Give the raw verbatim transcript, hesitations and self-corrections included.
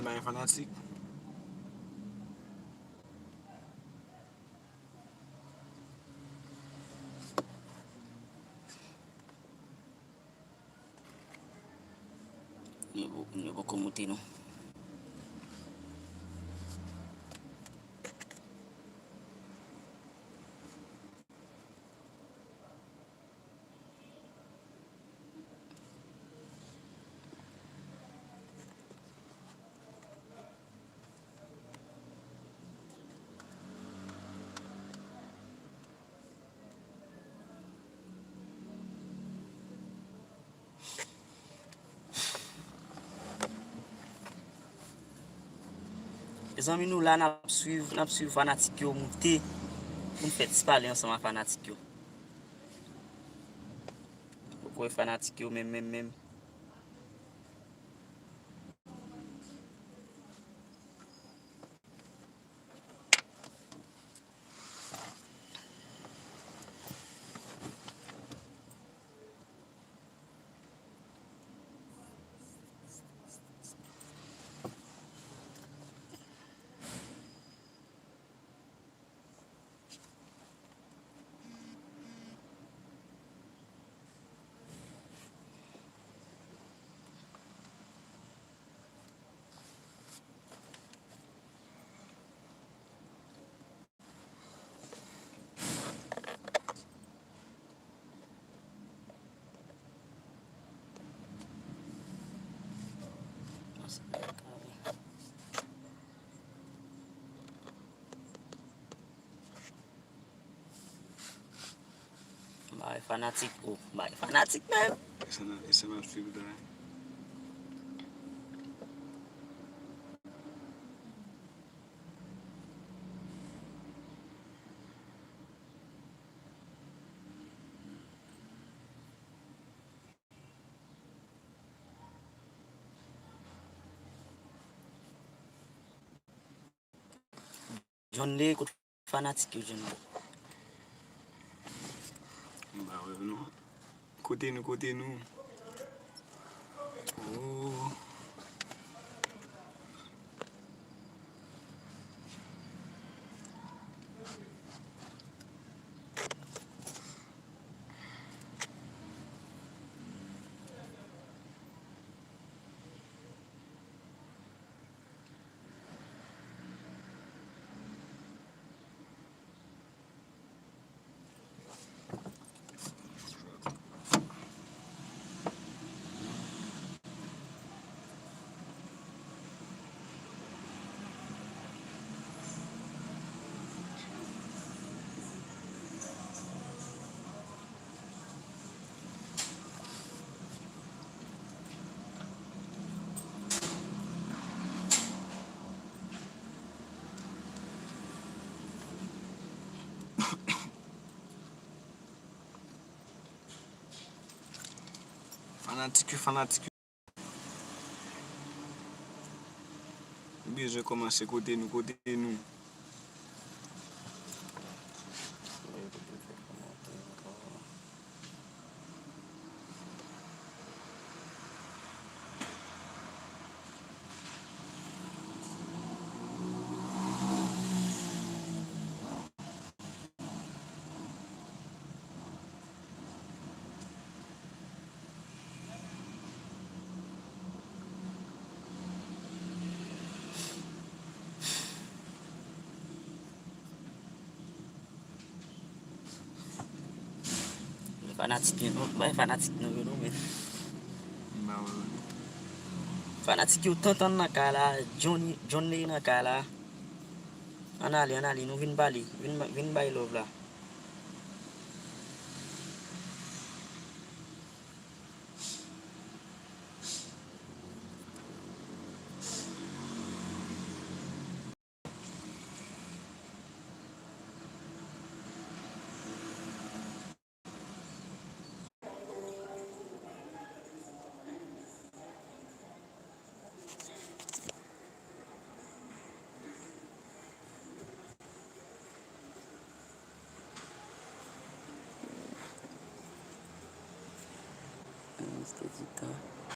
bay fanatik. Nou, nou poko moute non. Mezanmi, nou la, n ap swiv, n ap swiv fanatik yo moute pou n fè ti pale ansanm ak fanatik yo. Ou kwè fanatik yo menm, menm, menm. Bay fanatik, oh, bay fanatik menm. E sa n ap, e sa n ap swiv la. John Lé, kot fanatik yo, John Lé? M pa wè non. Kote nou, kote nou? Oh. Fanatik yo, fanatik yo. Nou bezwen kòmanse kote nou, kote nou. Fanatik yo, non, bay fanatik nou yo, non, men. Fanatik yo, Tantan nan kay la, Johnny, John Lé nan kay la. Ann ale, ann ale, nou vin pale, vin, vin bay love la. Reste du temps.